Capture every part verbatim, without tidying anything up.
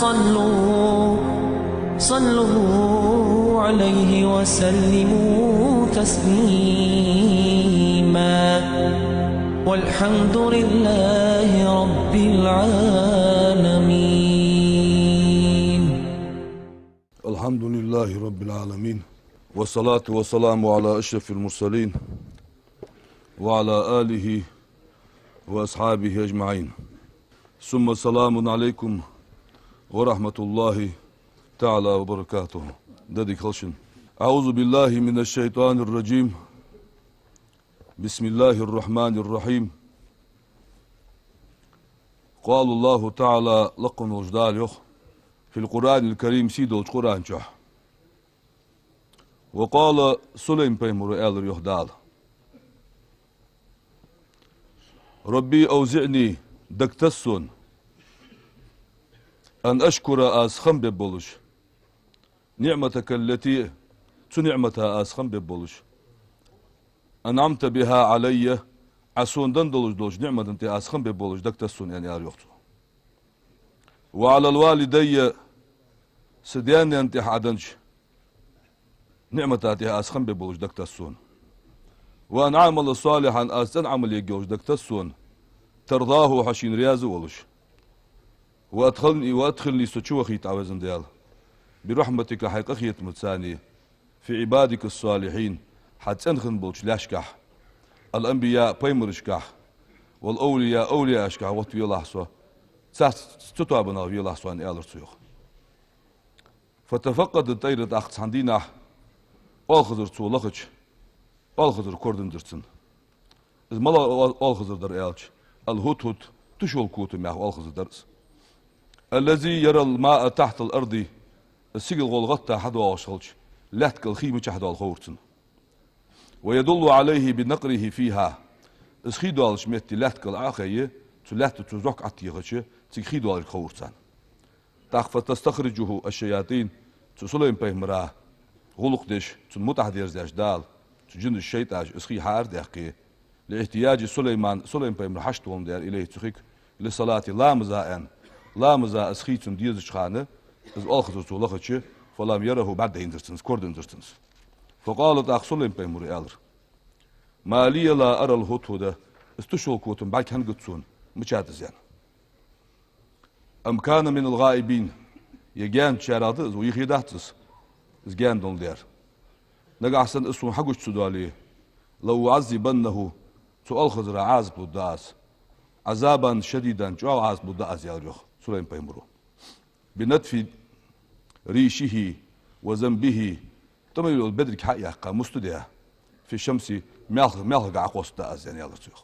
صلوا، صلوا عليه وسلموا تسليما. والحمد لله رب العالمين. الحمد لله رب العالمين، والصلاة والسلام على أشرف المرسلين، وعلى آله وأصحابه أجمعين. ثم سلام عليكم ورحمة الله تعالى وبركاته. Даьла дика хийла шун. أعوذ بالله من الشيطان الرجيم. بسم الله الرحمن الرحيم. قال الله تعالى, лакха волча Дала йоах, في القرآن الكريم, сий долча Къуръан чу. وقال, Сулайма пайхамара аьлар йоах Дала: رب أوزعني, дагатасса сона, أن أشكر, аз хам бергболаш, نعمتك التي, цу ниӀмата аз хам бергболаш, أنعمت بها علي, Ӏа сона денна долаш долча ниӀмата тӀа аз хам бергболаш дагатасса сона, аьнна, аьлар йоах цо. وعلى والدي, са даь-наьна тӀа Ӏа деннача ниӀмата тӀа аз хам бергболаш дагатасса сона. وأن أعمل صالحا, аз цӀена Ӏамал ергйолаш дагатасса сона, ترضاه, хьо шийна раьза волаш. وأدخلني، وأدخلني, со чувахийта Ӏа, везан Даьла, برحمتك, хьай къахетамца, في عبادك الصالحين, хьа цӀена хинна болча лаьшкахь, الأنبياء, пайхамарашкахь, والأولياء, овлияашкахь гӀоттавелахь со, царца цу тоабанах велахь со, аьнна, аьлар цо йоах. فتفقد الطير, тӀаккха цхьан дийнахьа оалхазар цо лахача, оалхазар кораденнадар цунна. Из малагӀа оал-, оалхазар дар аьлча, الهدهد, тушвола котам яха оалхазар дар из. الذي يرى الماء تحت الأرض, из сигала гӀолла гӀатта хьадоагӀаш хилча, лаьтта кӀал хий мичахьа доал ховр цунна. ويدل عليه بنقره فيها, из хий доалача метте лаьтта кӀал Ӏо а хайе, цу лаьтта цо зӀок Ӏотехача, цига хий доалар ховр цунна. ТӀаккха فتستخرجه الشياطين, цу Сулайма пайхамара гӀулакх деш, цунна мутӀахьа дерзадеш Дала, цу жинаш, шайтӀаша из хий хьаара даьккхе, لاحتياج سليمان, Сулайма пайхамар хьашт воландаь, إليه, цу хига, للصلاة, ламаза аьнна, ламаза из хий цунна дезача хана, из оалхазар цо лахача, فلم يره, бӀаргадайндаьдар цунна из, кораденнадар цунна из. فقال, тӀаккха Сулайма пайхамара аьлар: ما لي لا أرى الهدهد, из тушвола котам бӀаргахьа хӀана гац сона, мичад из, аьнна. أم كان من الغائبين, е гаьначарех да из, ва, е хий дац из, из гаьна доландаь. Нагахьа санна из сона хьагуча ца доале, لأعذبنه, цу оалхазара Ӏазап лургда аз, عذابا شديدا, чӀоагӀа Ӏазап лургда аз, аьлар йоах Сулайма пайхамара. بنتف ريشه وذنبه, тӀема йола бедриг хьа а яьккха, муста даь, في الشمس, маьлха-, маьлхага Ӏокхоссаргда аз, аьнна, аьлар цо йоах.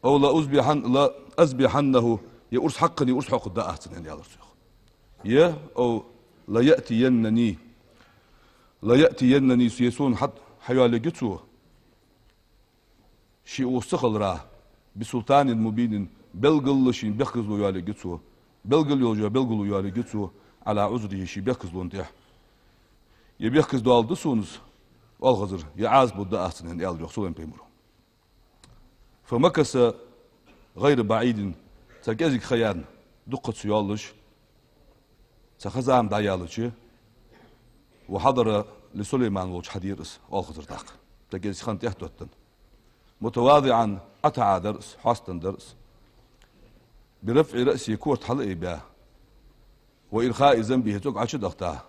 أو لأذبحن-, لأذبحنه, е урс хьакхане урс хьокхаргда аз цунна, аьнна, аьлар цо йоах. Е, أو ليأتينني, ليأتينني, е сона хьа-, хьайоалаергья цо, ше укхаза ца хиларах, بسلطان مبين, белгала шийна бехказло йоалаергья цо, белгала йолча белгало йоалаергья цо, على عذره, ший бехказлон тӀа. Е бехказдоаладергда сона из оалхазар, е Ӏазап лургда аз цунна, аьнна, аьлар йоах Сулайма пайхамара. فمكث غير بعيد, цхьа кӀезига ха яьнна, дукха ха ца йоаллаш, цхьа ха-зама дӀаяьлча, وحضر لسليمان, волча хьадера из оалхазар тӀаккха, цхьа кӀезига ха тӀехтоттаденна. متواضعا, ӀотаӀа дар из, хьоастанадар из. برفع رأسه, корта хьалаайбаь, وإرخاء ذنبه, цӀог Ӏочудахийта,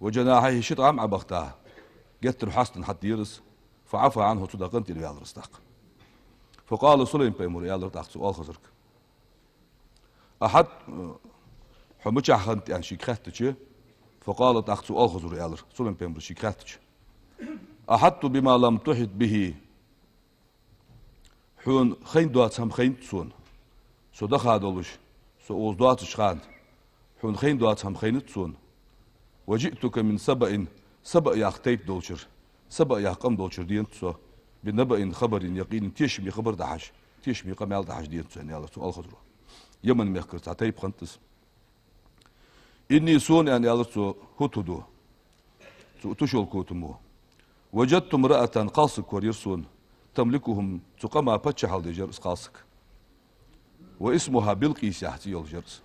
وجناحيه, ши тӀам Ӏобахийта, геттара хьоастанна хьатӀадера из, فعفا عنه, цудухьа къинтӀера ваьлар из тӀаккха. فقال, Сулайма пайхамара аьлар тӀаккха цу оалхазарга: أحط, хьо мичахьа хиннад, аьнна, шийга хаьттача, فقال, тӀаккха цу оалхазара аьлар Сулайма пайхамара шийга хаьттача: أحطت بما لم تحط به, хьона хайна доаца хӀама хайнад сона. Со даха долаш, со укхаза доацача хана, хьона хайна доаца хӀама хайнад сона. وجئتك من سبأ, Саба яха тайпа долчара, Саба яха къам долчара денад со, بنبأ, خبر يقين, тешаме хабар дахьаш, тешаме къамаьл дахьаш денад со, аьнна, аьлар цу оалхазара. Яман мехкара цхьа тайпа хиннад из. إني, сона, аьнна, аьлар цу ХудхӀуда, цу тушвола котамо, وجدت امرأة, кхалсаг корайир сона, تملكهم, цу къама паччахьал деш яр из кхалсаг. واسمها بلقيس, яха цӀи йолаш яр из.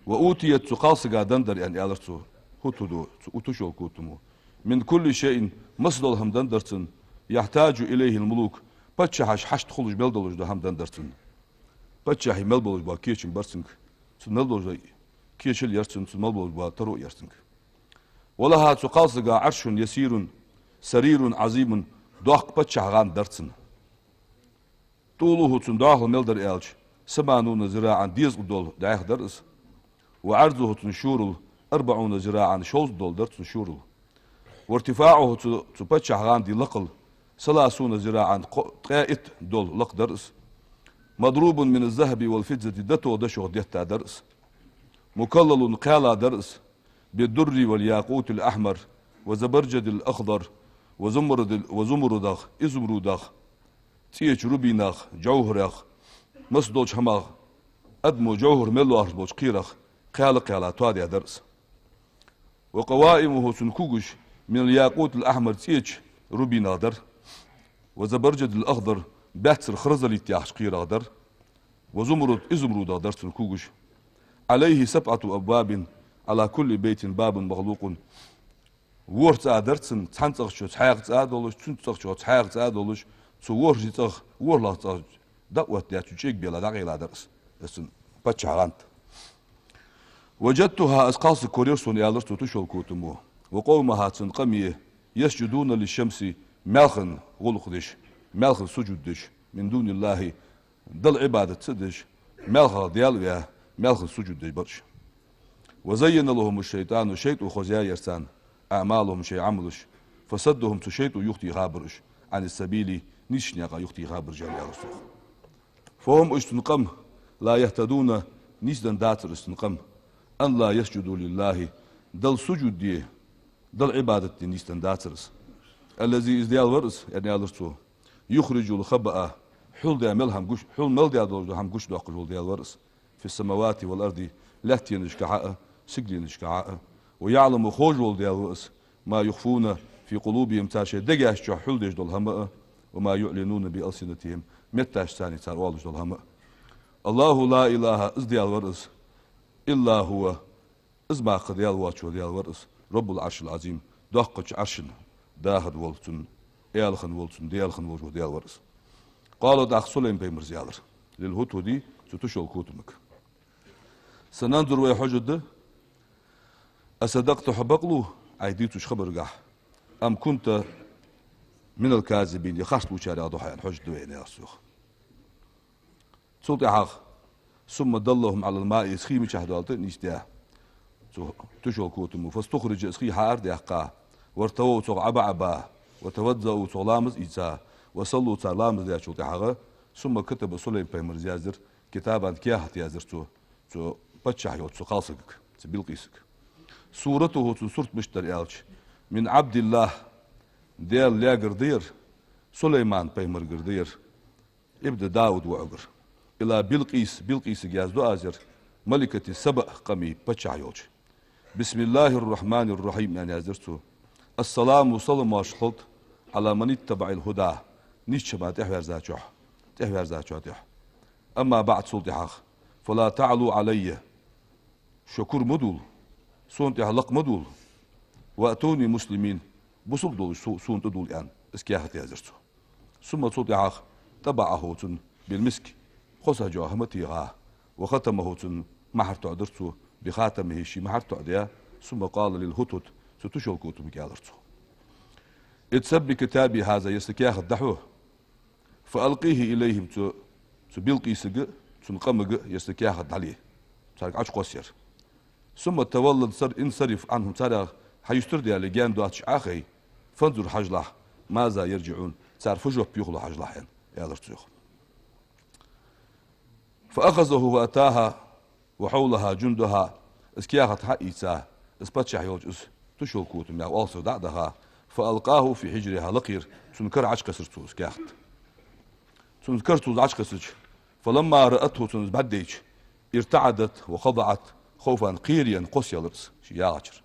وأوتيت, цу кхалсага денна дар, аьнна, аьлар цу Худхуда, цу тушолка котамо. من كل شيء, массадола хӀама денна дар цунна, يحتاج إليه الملوك, паччахьаш хьашт хулаш мел долаш дола хӀама денна дар цунна. Паччахьий мел болаш бола кечам бар цунга, цунна мел долаш дола кечал яр цунна, цунна мел болаш бола таро яр цунга. ولها, цу кхалсага, عرش يسير سرير عظيم, доккха паччахьа гӀанд дар цунна. طوله, цун дӀоахал мел дар аьлча, ثمانون ذراعا, дезткъа дола дӀаьха дар из. وعرضه, цун шорал, أربعون ذراعا, шовзткъа дола дар цун шорал. وارتفاعه, цу, цу паччахьа гӀанда лакхал, ثلاثون ذراعا, кхо-, ткъаь итт дола лакха дар из. مضروب من الذهب والفضة, дото дошох детта дар из. مكلل, кхаьла дар из. بالدر والياقوت الأحمر والزبرجد الأخضر وزمرد, وزمردах, изумрудах, цӀеча рубинах, жовхӀарах, массадолча хӀамах, адамо жовхӀар мел лоархӀаш болча кхерах кхаьла-кхаьла тоадаь дар из. وقوائمه, цун кугаш, من الياقوت الأحمر, цӀеча рубинах дар, والزبرجد الأخضر, баьццара хризолит яхача кхерах дар, وزمرد, изумрудах дар цун кугаш. عليه سبعة أبواب، على كل بيت باب مغلوق. ВорхӀ цӀа дар цунна, цхьан цӀагӀа чу цхьаькха цӀа долаш, цхьан цӀагӀа чу цхьаькха цӀа долаш, цу ворхӀ цӀагӀа, ворхӀлагӀа цӀагӀа дӀа а оттадаь, цу чӀега бела дӀакъайла дар из, из цун паччахьа гӀанд. وجدتها, из кхалсаг кораяр сона, аьлар цу тушолка котамо, وقومها, цун къаме, يسجدون للشمس, маьлхан гӀулакх деш, маьлхан сужуд деш, من دون الله, Далла Ӏибадат ца деш, маьлхагӀа Даьла ваь, маьлхан сужуд деш бар уж. وزين لهم الشيطان, шайтӀо хозъяьяр царна, أعمالهم, шоай Ӏамалаш, فصدهم, цу шайтӀо юхатехар уж, عن السبيل, нийсача наькъа юхатехар уж, аьлар цо. فهم, уж, цун къам, لا يهتدون, нийсденна дацар уж, цун къам, أن لا يسجدوا لله, Далла сужуд де, Далла Ӏибадат де нийсденна дацар уж. الذي, из Даьла вар из, аьнна, аьлар цо, يخرج الخبأ, хьулдаь мел хӀама гуш, хьул мел даь долаш дола хӀама гучадоаккхаш вола Даьла вар из, في السماوات والأرض, лаьттанашка а, сигаленашка а, ويعلم, ховш вола Даьла ва из, ما يخفون في قلوبهم, цар шоай дегаш чу хьулдеш дола хӀама а, وما يعلنون بألسنتهم, метташца цар оалаш дола хӀама а. الله لا إله, из Даьла вар из, إلا هو, из мара кхы Даьла воацаш вола Даьла вар из, رب العرش العظيم, доккхача Ӏарша дахар вола, цун аьла хинна вола, цун Даьла хинна волаш вола Даьла вар из. قال, тӀаккха Сулейма пайхамара аьлар للهدهد, цу тушолка котамага: سننظر, вай хьожаргда, أصدقت, хьо бакълу Ӏа дувцача хабарагахь, أم كنت من الكاذبين, е харц лувчарех да хьо, аьнна, хьожаргда вай, аьнна, аьлар цо. Цул тӀехьагӀа, ثم دلهم على الماء, из хий мичахьа доал тӀа а нийсдаь, цу тушолка котамо, فاستخرج, из хий хьаарадаьккха, وارتووا, цох Ӏаба-Ӏаба, وتوضؤوا, цох ламаз ийца, وصلوا, цар ламаз даьчул тӀехьагӀа, ثم كتب, Сулейма пайхамара яздаьр, كتابا, каьхат яздаьр цо, цу паччахь йолча цу кхалсагага, цу Билкъисага. صورته, цун сурт мишта дар аьлча, من عبد الله, Даьла лаьгара да ер, Сулейман пайхамарагара да ер, ابن داود воӀагара. إلى بلقيس, Билкъисага язду аз ер, ملكة سبأ, къамий паччахь йолча. بسم الله الرحمن الرحيم, аьнна яздаьр цо. السلام, салам-моаршал хилда, على من اتبع الهدى, нийсача хӀаман тӀехьаверзачоа, тӀехьаверзачоа тӀехьа. أما بعد, цул тӀехьагӀа, فلا تعلوا علي, шо кура ма дулла, сона тӀехьа лакха ма дулла, وأتوني مسلمين, бусалба долаш со-, сона тӀадулла, аьнна, из каьхат яздаьр цо. ثم, цул тӀехьагӀа, طبعه, цун بالمسك, хоза жоа хӀама а теха, وختمه, цун мухӀар тоӀадаьр цо, بخاتمه, ший мухӀар тоӀадаь, ثم قال للهدهد, цу тушолка котамага аьлар цо: اذهب بكتابي هذا, ер са каьхат дӀахьо, فألقه إليهم, цу, цу Билкъисага, цун къамага ер са каьхат дӀале, царга Ӏочукхосса ер. ثم تول انصرف عنهم, царех хьаюстара даьле, гаьна доацаш Ӏохай, فانظر, хьажалахь, ماذا يرجعون, цар фу жоп йохалу хьажалахь, аьнна, аьлар цо. فأخذه فأتاها وحولها جندها, из каьхат хьаийца, из паччахь йолча из тушолка котам яха оалсар дӀа а даха, فألقاه في حجرها, лакхера цун кара Ӏочукхессар цо из каьхат. Цун кара цо из Ӏочукхессача, فلما رأته, цунна из бӀаргадайча, ارتعدت وخضعت خوفا, кхераенна кхосса елар из, ше яхачара.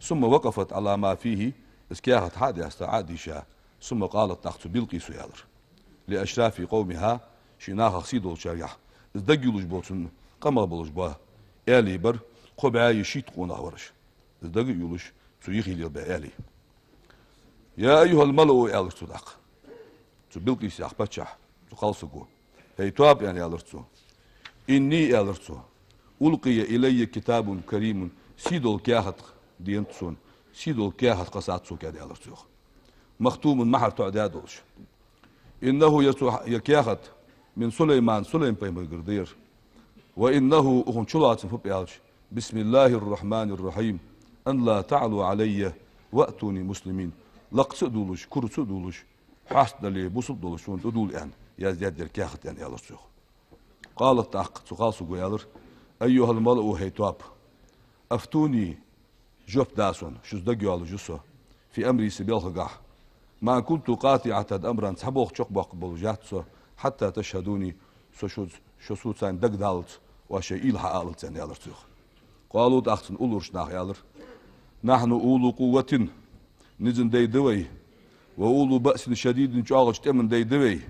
ثم وقفت على ما فيه, из каьхат хьа а даьста, Ӏо а дийша, ثم قالت, тӀаккха цу Билкъисо аьлар, لأشراف قومها, ший нахах сий долчаргахь, из дагаюллаш бола цун къамах болаш бола аьлий бар, кхо бӀаьи шийтта къонах вар уж. Из дага а йолаш, цу юхе лелабаь аьлий. «يا أيها الملأ», аьлар цо тӀаккха. Цу Билкъис яхача паччахьа, цу кхалсаго. «ХӀей тоаба», аьнна, аьлар цо. «إني», аьлар цо. «ألقي إلي كتاب كريم», сийдола каьхат денад сона, сийдола каьхат кхессад сога, аьнна, аьлар цо. «مختوم», мухӀар тоӀадаь долаш. «إنه», ер цо, ер каьхат, «من سليمان», Сулейма-пайхамарагара да ер. «وإنه», укхун чулоацам фу ба аьлча: «بسم الله الرحمن الرحيم، أن لا تعلوا علي وأتوني مسلمين». Лакхаца а дувлаш, кураца а дувлаш, хьаста дале, бусалба долаш сона тӀадувла, аьнна, яздаьд ер каьхат, аьнна, аьлар цо. «قالت», тӀаккха цу кхалсаго аьлар: «أيها الملأ», хӀей тоаба, «أفتوني», жоп да сона, шуца дагайоалаш я со, «في أمري», са балхагахьа. «ما كنت قاطعة أمرا», цхьа болх чакхбоаккхаргболаш яц со, «حتى تشهدوني», со шуца, шо соца дагадаллалца, оаш шоай уйла хьааллалца, аьнна, аьлар цо. «قالوا», тӀаккха цун улларча наха аьлар: «نحن أولو قوة», низа дай да вай, «وأولو بأس شديد», чӀоагӀача тӀема дай да вай.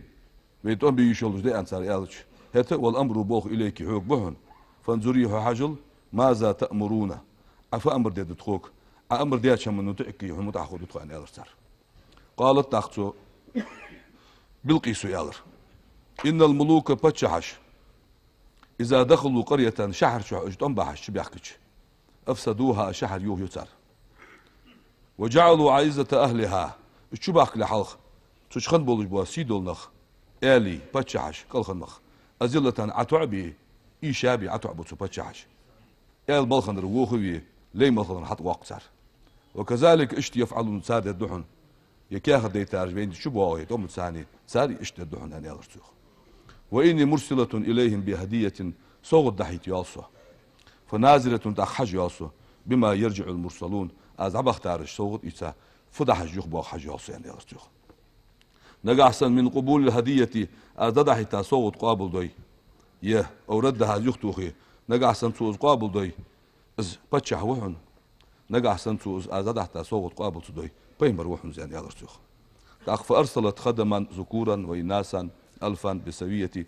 Вай тӀом бе йиш йолаш да, аьнна, цар аьлча, хӀаьта: «والأمر», болх, «إليك», хьога ба хьона. «فانظري», хьо хьажал, «ماذا تأمرون», Ӏа фу амар дергда тхога, Ӏа амар даьча хӀаманна тӀаиккхе, хьо мутӀахьа хургда тхона, аьнна, аьлар цар. «قالت», тӀаккха цу Билкъиса аьлар: «إن الملوك», паччахьаш, «إذا دخلوا قرية», шахьар чу уж тӀом бахьаш чубаьхкача, «أفسدوها», шахьар юхаю цар. «وجعلوا أعزة أهلها», уж чубахкале хьалха цу чу хинна болаш бола сийдола нах, аьлий, паччахьаш, кӀалхармах, «أذلة», ӀатоӀабе, ийшабе, ӀатоӀабу цу паччахьаш. Аьла мел хиннар вохаве, лай мел хиннар хьатӀавоаккх цар. «وكذلك», иштта, «يفعلون», цар дергда хьона. Ер каьхат дайтараш вайна чубоагӀе тӀом царна, цар иштта дергда хьона, аьнна, аьлар цо. «وإني مرسلة إليهم بهدية», совгӀат дӀахьийта йоалл со. «فناظرة», тӀаккха хьажа йоалл со, «بما يرجع المرسلون», аз дӀабахийтараш совгӀат ийца, фу дӀахьож юхабоагӀа хьажа йоалл со, аьнна, аьлар цо. Нагахьа санна, «من قبول الهدية», аз дӀадахьийта совгӀат къоабалдой, е «أو ردها», из юхатохе, нагахьа санна цо из къоабалдой, из паччахь ва хьона. Нагахьа санна цо из аз дӀадахьийта совгӀат къоабал ца дой, пайхамар ва хьона из, аьнна, аьлар цо. ТӀаккха «فأرسلت خدما ذكورا وإناثا ألفا بالسوية»,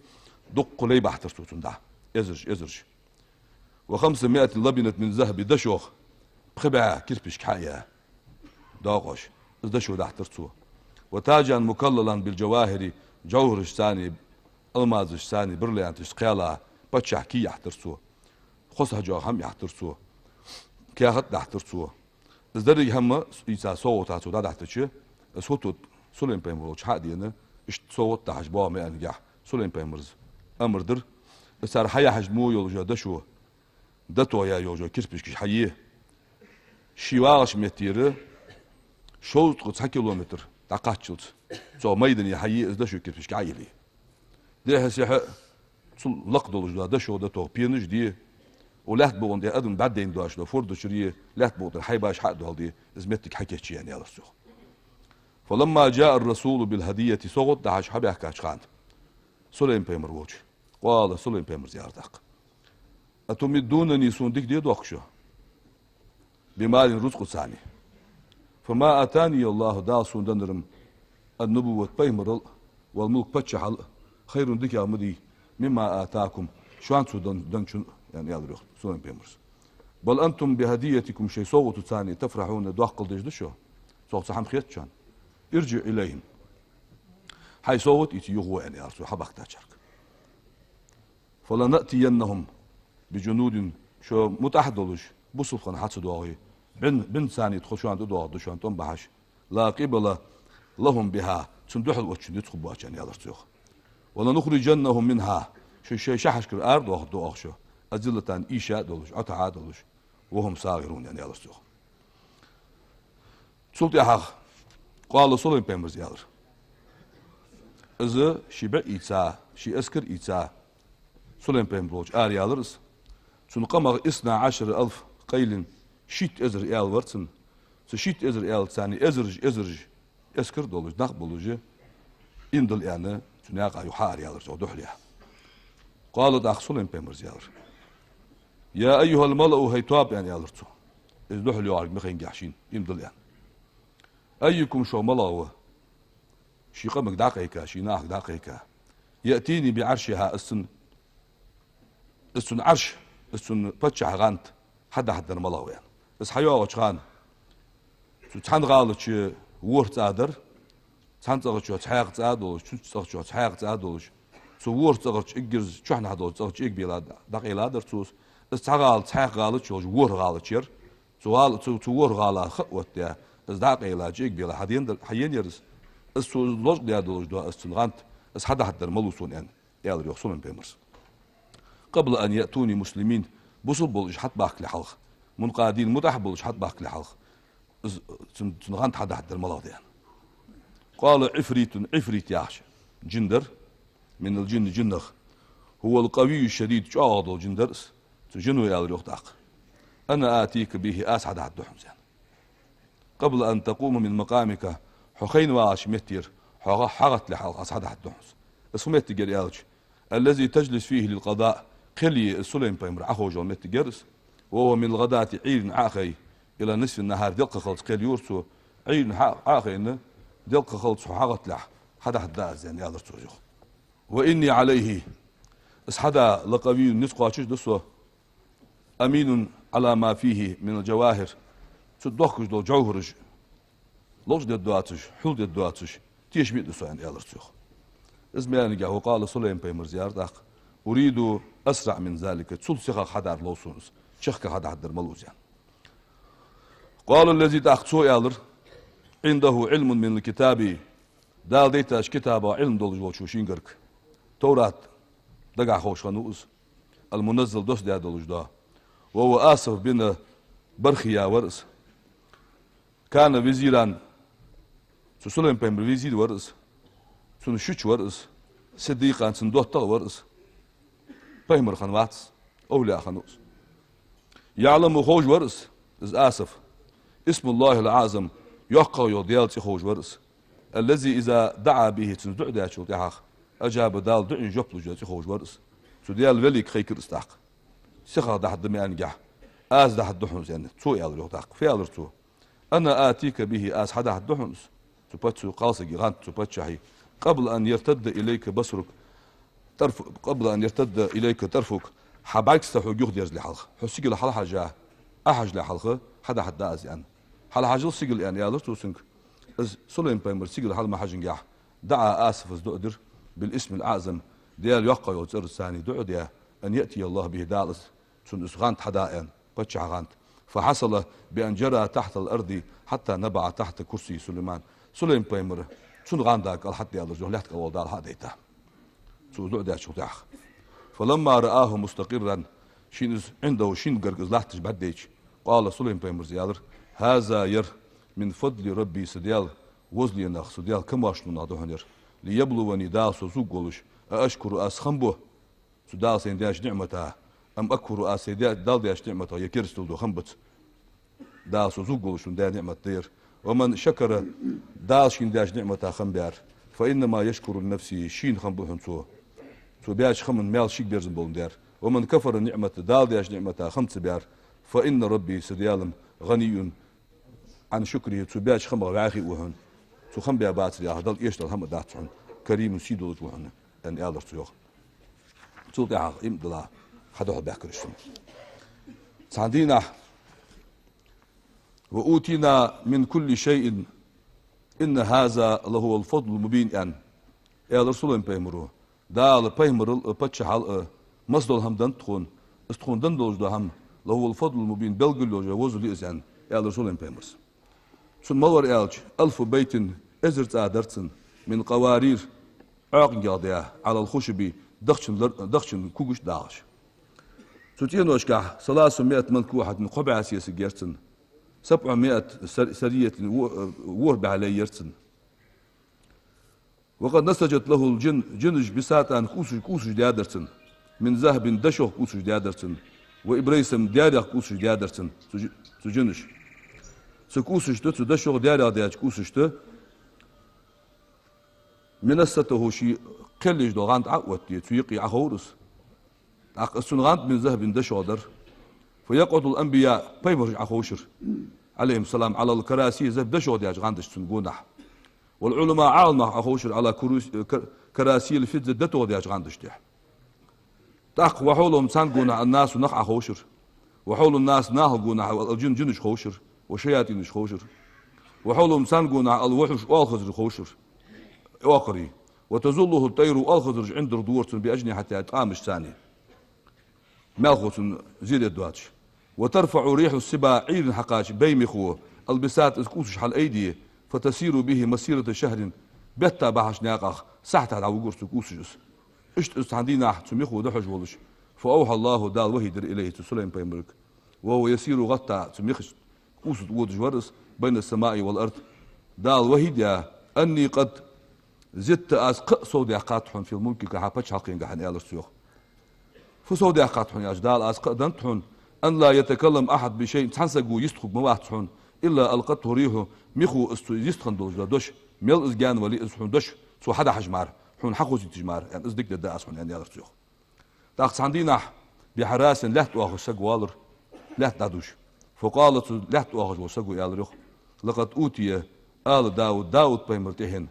дуккха лай бахийтар цо цунна дӀа, эзараш, эзараш. «وخمسمائة لبنة من ذهب», дошох пхи бӀаь кирпишка хьа а яь, доакъош, из дошо дахьийтар цо. «وتاجا مكللا بالجواهر», жовхӀарашцеи, алмазашцеи, бриллианташца кхелла паччахьа кий яхьийтар цо. Хоза хьежа хӀама яхьийтар цо. Каьхат дахьийтар цо. Из деррига хӀама ийца совгӀата цо дӀадахьийтача, из хӀуттуд Сулейма-пайхамара волча хьа а дена, иштта совгӀат дахьаш боагӀа ма аьннагӀа, Сулейма-пайхамара из амар дир. Из цар хьаяхьаш мо йолаш йола дошо, дото яь йолаш йола кирпишкаш хьае. Ше вагӀача меттера шовзткъа цхьа километр дӀакхаччалца, цу майдане хьае, из дошо кирпишка Ӏоелле. Дехьа-сехьа цул лакха долаш дола дошо, дото пенаш де, укх лаьтта букъа тӀа адам бӀаргадайна доацаш дола форда чура е, лаьтта букъа тӀара хьайбаш хьа а доаладе, из моттиг хьакийчъе, аьнна, аьлар цо. «فلما جاء الرسول بالهدية», совгӀат дахьаш хьабаьхкача хана, Сулейма-пайхамар волча, «قال», Сулейма-пайхамара аьлар тӀаккха: «أتمدونني», сона дика де доахк шо, «بمال», рузкъацеи. «فما آتاني الله», Дала сона деннар-м, «النبوة», пайхамарал, «والملك», паччахьал, «خير», дикагӀа ма дий, «مما آتاكم», шоана цо дан-, денначун, аьнна, аьлар йоах Сулейма-пайхамара. «بل أنتم بهديتكم», шоай совгӀатаца «تفرحون», доаккхал деш да шо, цох цхьа хӀама хет шоана. «ارجع إليهم». Хьай совгӀат ийца юха гӀо, аьнна, аьлар цо хьабахийтачарга. «فلنأتينهم بجنود», шо мутӀахьа долаш, бусалба хинна хьа ца доагӀе, бӀин-, бӀиннацеи тхо шоана тӀадоагӀаргда, шоана тӀом бахьаш, «لا قبل لهم بها», цунна духьал оттачун низ хургбоацаш, аьнна, аьлар цо йоах. «ولنخرجنهم منها», шо шоай шахьарашкара арадоахаргда оаха шо, «أذلة», ийша а долаш, ӀотаӀа а долаш, «وهم صاغرون», аьнна, аьлар цо йоах. Цул тӀехьагӀа «قال», Сулейма-пайхамара аьлар. Из ший бӀу ийца, ший эскар ийца, Сулейма-пайхамар волча араялар из. Цун къамах «اثنا عشر ألف خيل», шийтта эзар аьла вар цун. Цу шийтта эзар аьлаца эзараш, эзараш эскар долаш, нах болаш, иман дилла аьнна, цу наькъа юха араялар цо духьале. «قال», тӀаккха Сулейма-пайхамара аьлар: «يا أيها الملأ», хӀей тоаба, аьнна, аьлар цо, из духьале йоагӀарга ма хайнагӀа шийна, иман дилла аьнна. «أيكم», шух малагӀа ва, ший къамага дӀакхайка, ший нахага дӀакхайка, «يأتيني بعرشها», из цун, из цун Ӏарш, из цун паччахьа гӀанд хьадахьаргдар малагӀа ва аьнна. Из хьайоагӀача хана цу цхьан гӀала чу ворхӀ цӀа дар, цхьан цӀагӀа чу цхьаькха цӀа долаш, цхьан цӀагӀа чу цхьаькха цӀа долаш, цу ворхӀ цӀагӀарча эггара чухьнахьа долча цӀагӀа чу эгабелла дӀакъайла дар цо из. Из цхьа гӀала цхьаькха гӀала чу йолаш ворхӀ гӀала чу яр. Цу гӀала, цу, цу ворхӀ гӀала ха оттадаь, из дӀакъайла, чу эгабелла хьадена дар, хьаена яр из. Из цо лочкъадаь долаш дола из цун гӀанд, из хьадахьаргдар малув сона аьнна, аьлар йоах Сулайм-пайхамара. قبل أن يأتوني مسلمين, бусалба болаш хьатӀабахкале хьалха, منقادين, мутӀахьа болаш хьатӀабахкале хьалха, из цун, цун гӀанд хьадахьаргдар малагӀа да аьнна. قال عفريت, Ӏифрит яхаш жин дар, من الجن, жинех, هو القوي الشديد, чӀоагӀа дола жин дар из. Цу жино аьлар йоах тӀаккха: أنا آتيك به, аз хьадахьаргда хьона из аьнна. قبل أن تقوم من مقامك, хьо хайна вагӀача меттера хьо гӀа-, хьагӀаттале хьалха аз хьадахьаргда хьона из. Из фу моттиг яр аьлча, الذي تجلس فيه للقضاء, кхел е из Сулайм-пайхамар Ӏоховш йола моттиг яр из. وهو من الغداة, Ӏуйрийна Ӏо а хай, إلى نصف النهار, делкъа халца кхел йора цо, Ӏуйрийна Ӏо а, Ӏо а хайна, делкъа халца хьо хьагӀатталехь хьадахьаргда аз аьнна, аьлар цо йоах. وإني عليه, из хьада لقوي, низ кхоачаш да со, أمين على ما فيه من الجواهر, цу дохкаш дола жовхӀараш лочкъадергдоацаш, хьулдергдоацаш, тешаме а да со аьнна, аьлар цо йоах. Из ма аьннагӀа, وقال, Сулайм-пайхамара аьлар тӀаккха: أريد أسرع من ذلك, цул сихагӀа хьадар лов сона из, чехка хьадахьаргдар малув из аьнна. قال الذي, тӀаккха цо аьлар, عنده علم من الكتاب, Дала дайтача китабах Ӏилма долаш волчо шийгара, Товрат дагахьа ховш хиннав из, المنزل, доссадаь долаш да. وهو آصف بن برخيا вар из. كان وزيرا, цу Сулайм-пайхамара везир вар из, цун шуча вар из, صديقا, цун доттагӀа вар из. Пайхамар хиннавац, овлияъ хиннав из. يعلم, ховш вар из, из Асаф, اسم الله الأعظم, йоккхагӀа йола Даьла цӀи ховш вар из. الذي إذا دعا به, цунца дуӀа даьчул тӀехьагӀа, أجاب, Дала дуӀайна жоп луш йола цӀи ховш вар из. Цу Даьла велийга хайкар из тӀаккха. СихагӀа дахьаргда ма аьннагӀа, аз дахьаргда хьона из аьнна, цо аьлар йоах тӀаккха. Фу аьлар цо? أنا آتيك به, аз хьадахьаргда хьона из, цу пач-, цу кхалсага гӀанд, цу паччахьа, قبل أن يرتد إليك بصرك, طرف-, قبل أن يرتد إليك طرفك, хьа бӀаргса ца хьога юхадерзале хьалха, хьо сигала хьалхьежа, Ӏохьежале хьалха хьадахьаргда аз аьнна. Хьалхьажал сигала аьнна, аьлар цо цунга. Из Сулайм-пайхамара сигала хьал ма хьежанагӀа, دعا آصف, из дуӀа дир, بالاسم الأعظم, Даьла йоккхагӀа йолча цӀерца цунна дуӀа даь, أن يأتي الله به, Дала из, цунна из гӀанд хьада аьнна, паччахьа гӀанд. فحصل بأن جرى تحت الأرض حتى نبع تحت كرسي سليمان. Сулайм-пайхамар цун гӀанда кӀал хьатӀадаьлар, йоах, лаьтта кӀал вола Дала хьа а дайта. Цо дуӀа даьчул тӀехьагӀа. فلما رآه مستقرا, шийна из, عنده, шийна гарга из латташ бӀаргадайча, قال, Сулайм-пайхамара аьлар: هذا, ер, من فضل ربي, са Даьла возаленах, са Даьла камоаршалонах да хьона ер. ليبلوني, Дала со зувргволаш, أأشكر, аз хам бу цу Дала сайна даьча ниӀмата, أم أكفر, аз сай де-, Дала даьча ниӀматах е керастал ду, хам бац. Дала со зувргволаш хьона даь ниӀмат да ер. ومن شكر, Дала шийна даьча ниӀмата хам баьр, فإنما يشكر لنفسه, шийна хам бу хьона цо. Цо баьча хаман маьл шийга берзам болаш да ер. ومن كفر النعمة, Дала даьча ниӀмата хам ца баьр, فإن ربي, са Даьла-м, غني عن شكره, цо баьча хамах вӀаьхий ва хьона. Цо хам баь бацар яхар Далла эшадала хӀама дац хьона. كريم, сий долаш ва хьона, аьнна, аьлар цо йоах. Цул тӀехьагӀа иман дилла хьадоагӀа баьхкараш шуна. Цхьан дийнахьа: وأوتينا من كل شيء إن هذا لهو الفضل المبين, аьнна, аьлар Сулайм-пайхамара. Дала пайхамарал а, паччахьал а, массадола хӀама деннад тхона, из тхона денна долаш дола хӀама, لهو الفضل المبين, белггала йола везале я из, аьнна, аьлар Сулайм-пайхамара. Цун мала вар аьлча, ألف بيت, эзар цӀа дар цун, من قوارير, Ӏоакъангех даь, على الخشب, дахчан лар-, дахчан кугаш дагӀаш. Цу цӀеношкахь ثلاثمائة منكوحة, кхо бӀаь сесаг яр цун, سبعمائة سر-, سرية, во-, ворхӀ бӀаь лай яр цун. وقد نسجت له الجن, жинаш بساطا, кӀусаш, кӀусаш даьдар цун, من ذهب, дошох кӀусаш даьдар цун, وإبريسم, даьрех кӀусаш даьдар цун, цу жи-, цу жинаш. Цу кӀусашта, цу дошох, даьрех даьча кӀусашта منصته, ший кхел еш дола гӀанд Ӏооттае, цу юкъе Ӏоховра из. ТӀаккха из цун гӀанд من ذهب, дошох дар. فيقعد الأنبياء, пайхамараш Ӏоховшар, عليهم السلام, على الكراسي, из дошох даьча гӀандашта цун гонахьа. والعلماء, Ӏаламнах Ӏоховшар, على كروس-, كر-, كراسي الفضة, дотох даьча гӀандашта тӀа. ТӀаккха وحولهم царна гонахьа الناس нах Ӏоховшар. وحول الناس нахал гонахьа الجن жинаш ховшар, والشياطين ховшар. وحولهم царна гонахьа الوحوش оалхазар ховшар, оакхарий. وتظله الطير оалхазараш عند رضوار цун بأجنحتها ткъамашца. Маьлхо цун зере доацаш. وترفع ريح الصبا Ӏуйрийна хьакхача бай михо البساط из кӀувсаш хьалъайде, فتسير به مسيرة شهر бетта бахьача наькъах сахьата дӀавугар цу кӀувсаш из. Иштта из цхьан дийнахьа цу михо дӀахьош волаш, فأوحى الله Дала вахьий дир إليه цу Сулайма-пайхамарга, وهو يسير гӀатта цу михача кӀувса тӀа водаш вар из بين السماء والأرض Дала вахьий даь, أني قد زدت аз кхы а совдаьккхад хьона في ملكك хьа паччахьалкхенга хьона, аьлар цо йоах. Фу совдаьккхад хьона аьлча, Дала аз кхы а деннад хьона, أن لا يتكلم أحد بشيء цхьан саго йист хург ма вац хьона, إلا ألقته الريح михо из цу йист хинна долаш дола дош, мел из гаьна вале а из хьона дош, цо хьадахьаш мара, хьона хьахозийташ мара, аьнна, из дика дергда аз хьона, аьнна, аьлар цо йоах. ТӀаккха цхьан дийнахьа بحراس лаьтта оахаш саг воалар, лаьтта дӀадувш. فقال цу лаьтта оахаш волча саго аьлар йоах: لقد أوتي آل داود Дауд-пайхамара тӀехьенна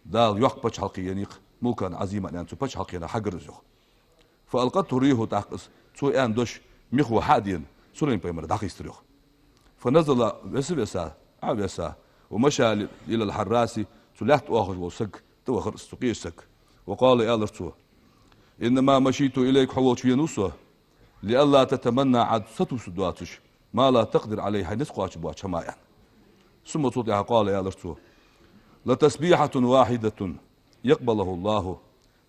Дала йоккха паччахьалкхе еннай-кх, ملكا عظيما аьнна, цу паччахьалкхенах хьагар из йоах. فألقته الريح тӀаккха из цо аьнна дош михо хьа а дена, Сулайма-пайхамара дӀакхийстар йоах. فنزل веса-веса, Ӏовеса, ومشى إلى الحراس цу лаьтта оахаш волча сага тӀавахар из, цу къеча сага. وقال аьлар цо: إنما مشيت إليك хьо волча венав со, لئلا تتمنى Ӏа сатувсаргдоацаш, ما لا تقدر عليه хьай низ кхоачаш боацача хӀамах, аьнна. ثم цул тӀехьагӀа قال аьлар цо: لتسبيحة واحدة يقبلها الله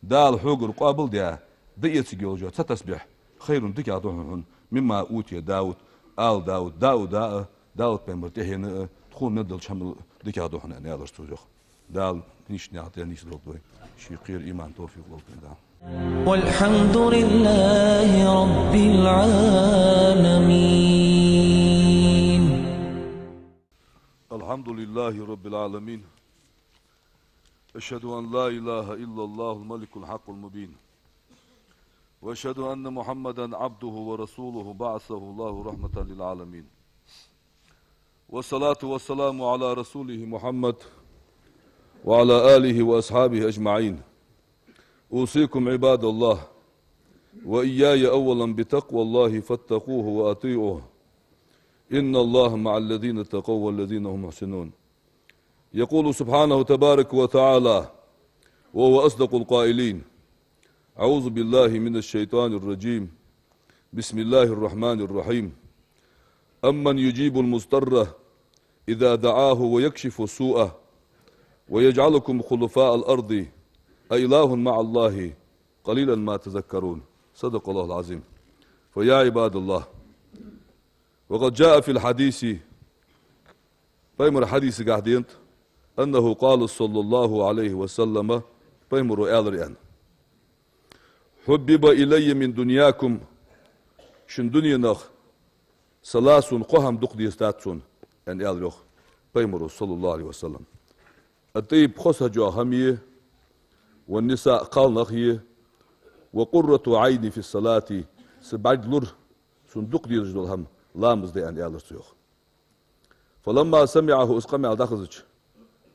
Дала хьогара къоабалдаь, дӀаэцаргйолаш йола цхьа тасбихь خير дикагӀа да хьона, مما أوتي داود آل داود Дауда а, Дауд-пайхамара тӀехьенна а тхона мел долча хӀамал дикагӀа да хьона, аьнна, аьлар цо йоах. Дала нийсача наькъа тӀа нийсдолда вай. Ший кхера иман, товфикъ лолда вайна Дала. والحمد لله رب العالمين. الحمد لله رب العالمين. أشهد أن لا إله إلا الله الملك الحق المبين. وأشهد أن محمدا عبده ورسوله بعثه الله رحمة للعالمين. والصلاة والسلام على رسوله محمد وعلى آله وأصحابه أجمعين. أوصيكم عباد الله وإياي أولا بتقوى الله فاتقوه وأطيعوه. إن الله مع الذين اتقوا والذين هم محسنون. يقول سبحانه تبارك وتعالى وهو أصدق القائلين: أعوذ بالله من الشيطان الرجيم. بسم الله الرحمن الرحيم. أمن يجيب المضطر إذا دعاه ويكشف السوء ويجعلكم خلفاء الأرض أإله مع الله قليلا ما تذكرون. صدق الله العظيم. فيا عباد الله، وقد جاء في الحديث Пайхамара хьадисагахь денад, أنه قال صلى الله عليه وسلم, Пайхамаро аьлар аьнна: حبب إلي من دنياكم, шун дуненах сала сона кхо хӀама дукха дезадаьд сона, аьнна, аьлар йоах Пайхамаро, صلى الله عليه وسلم. الطيب хоза хьожа хӀама е, والنساء кхалнах е, وقرة عيني في الصلاة, са бӀарг лур сона дукха дезаш дола хӀама ламаз да, аьнна, аьлар цо йоах. فلما سمعه из къамаьл дӀахезача,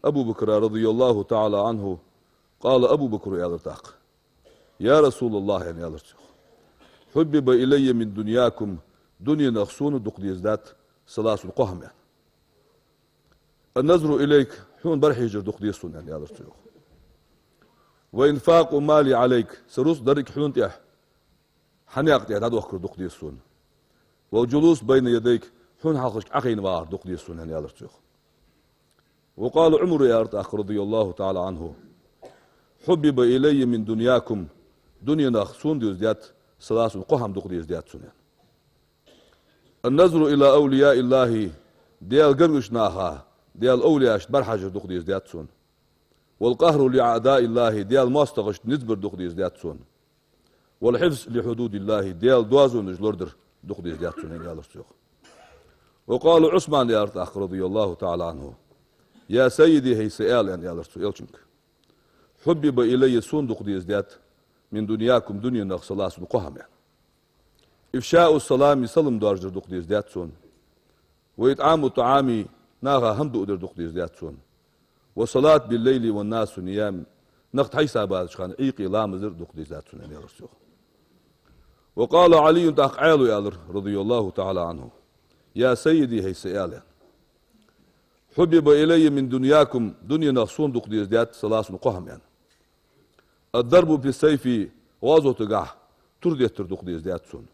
Абу Бакра رضي الله تعالى عنه, قال Абу Бакра аьлар тӀаккха: يا رسول الله, аьнна, аьлар цо йоах, حبب إلي من دنياكم, дуненах сона дукха дезадаьд сала сона кхо хӀама, аьнна. النظر إليك, хьона бӀарахьежар дукха деза сона, аьнна, аьлар цо йоах. وإنفاق مالي عليك, са рузкъа дарриг хьона тӀа хьа наькъа тӀа дӀадохкар дукха деза сона. والجلوس بين يديك, хьона хьалхашка Ӏохайна вагӀар дукха деза сона, аьнна, аьлар цо йоах. وقال عمر, аьлар тӀаккха, رضي الله تعالى عنه: حبب إلي من دنياكم, дуненах сона дезадаьд сала сона кхо хӀама дукха дезадаьд сона, аьнна. النظر إلى أولياء الله, Даьла гаргарча наха, Даьла овлияшта бӀарахьажар дукха дезадаьд сона. والقهر لأعداء الله, Даьла моастагӀашта низ бар дукха дезадаьд сона. والحفظ لحدود الله, Даьла доазонаш лорадар дукха дезадаьд сона, аьнна, аьлар цо йоах. وقال عثمان, аьлар тӀаккха, رضي الله تعالى عنه: يا سيدي, хӀай са аьла, аьнна, аьлар цо Элчанга. حبب إلي, сона дукха дезадаьд, من دنياكم, дуненах сала сона кхо хӀама, аьнна. إفشاء السلام, салам доаржадар дукха дезадаьд сона. وإطعام الطعام, наха хӀама дуадар дукха дезадаьд сона. والصلاة بالليل والناس نيام, нах тхьайса базача хана Ӏийкъе ламаз дар дукха дезадаьд сона, аьнна, аьлар цо йоах. وقال علي, тӀаккха Ӏаьлас аьлар, رضي الله تعالى عنه: يا سيدي, хӀай са аьла, حبب إلي من دنياكم, дунен нах сона дукха деза даьд саласан кхо хӀама, аьнна. الضرب بالسيف, гӀазотагахь тур деттар дукха деза даьд сона.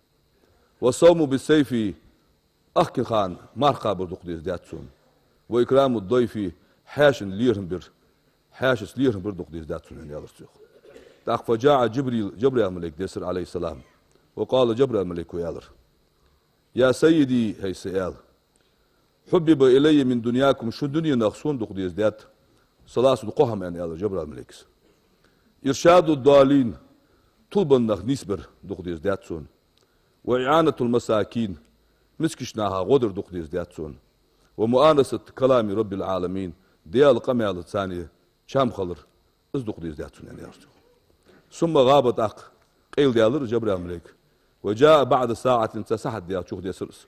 والصوم بالسيف, ахкан хана марха кхабар дукха деза даьд сона. وإكرام الضيف, хьаьшан лерхӀам бар, хьаьшаца лерхӀам бар дукха деза даьд сона, аьнна, аьлар цо. ТӀаккха فجاء جبريل, Жабраил малейк дессар, عليه السلام. وقال, Жабраил малейко аьлар: يا سيدي, хӀай са аьла, حبب إلي من دنياكم, шун дунен нах сона дукха деза даьд саласан кхо хӀама, аьнна, аьлар Жабраил малейкас. إرشاد الضالين, тилбенна нах нийсбар дукха деза даьд сона. وإعانة المساكين, мискача наха гӀо дар дукха деза даьд сона. ومؤانسة كلام رب العالمين, Даьла къамаьлаца чам хилар, из дукха деза даьд сона, аьнна, аьлар цо. ثم غاب, тӀаккха къайладаьлар Жабраил малейк. وجاء بعد ساعة, цхьа сахьат даьлча чудессар из.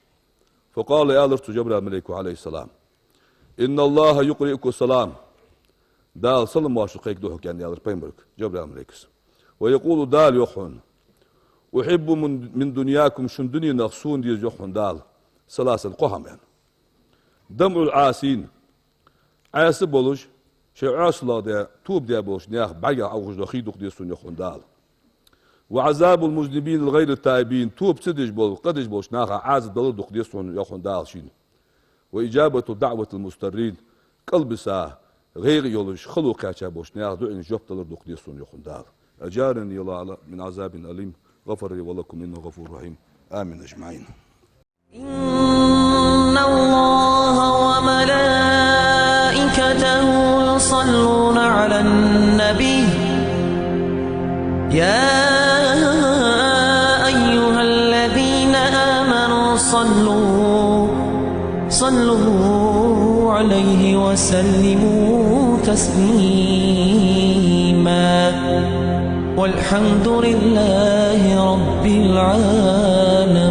فقال, аьлар цу Жабраил малейко, عليه السلام: إن الله يقرئك السلام, Дала салам-моаршал кхайкаду хьога, аьнна, аьлар пайхамарга Жабраил малейкас. ويقول, Дала йоах хьона: أحب من, من دنياكم, шун дунен нах сона деза, йоах хьона Дала, саласан кхо хӀама, аьнна. دمع العاصين, Ӏаьса болаш, шоай Ӏаьсалах де, тоба даь болча наьха бӀаргех Ӏоухаш дола хий дукха деза сона, йоах хьона Дала. وعذاب المذنبين الغير التائبين, тоба ца деш бола, къа деш болча наха Ӏазап далар дукха деза сона, йоах хьона Дала шийна. وإجابة دعوة المضطرين, кӀалбиса, гӀайгӀа йолаш, хало кхаьча болча наьха дуӀайна жоп далар дукха деза сона, йоах хьона Дала. أجارني الله من عذاب أليم، غفر لي ولكم، إنه غفور رحيم. آمين أجمعين. إن الله وملائكته يصلون على النبي، يا أيها الذين آمنوا صلوا، صلوا عليه وسلموا تسليما. والحمد لله رب العالمين.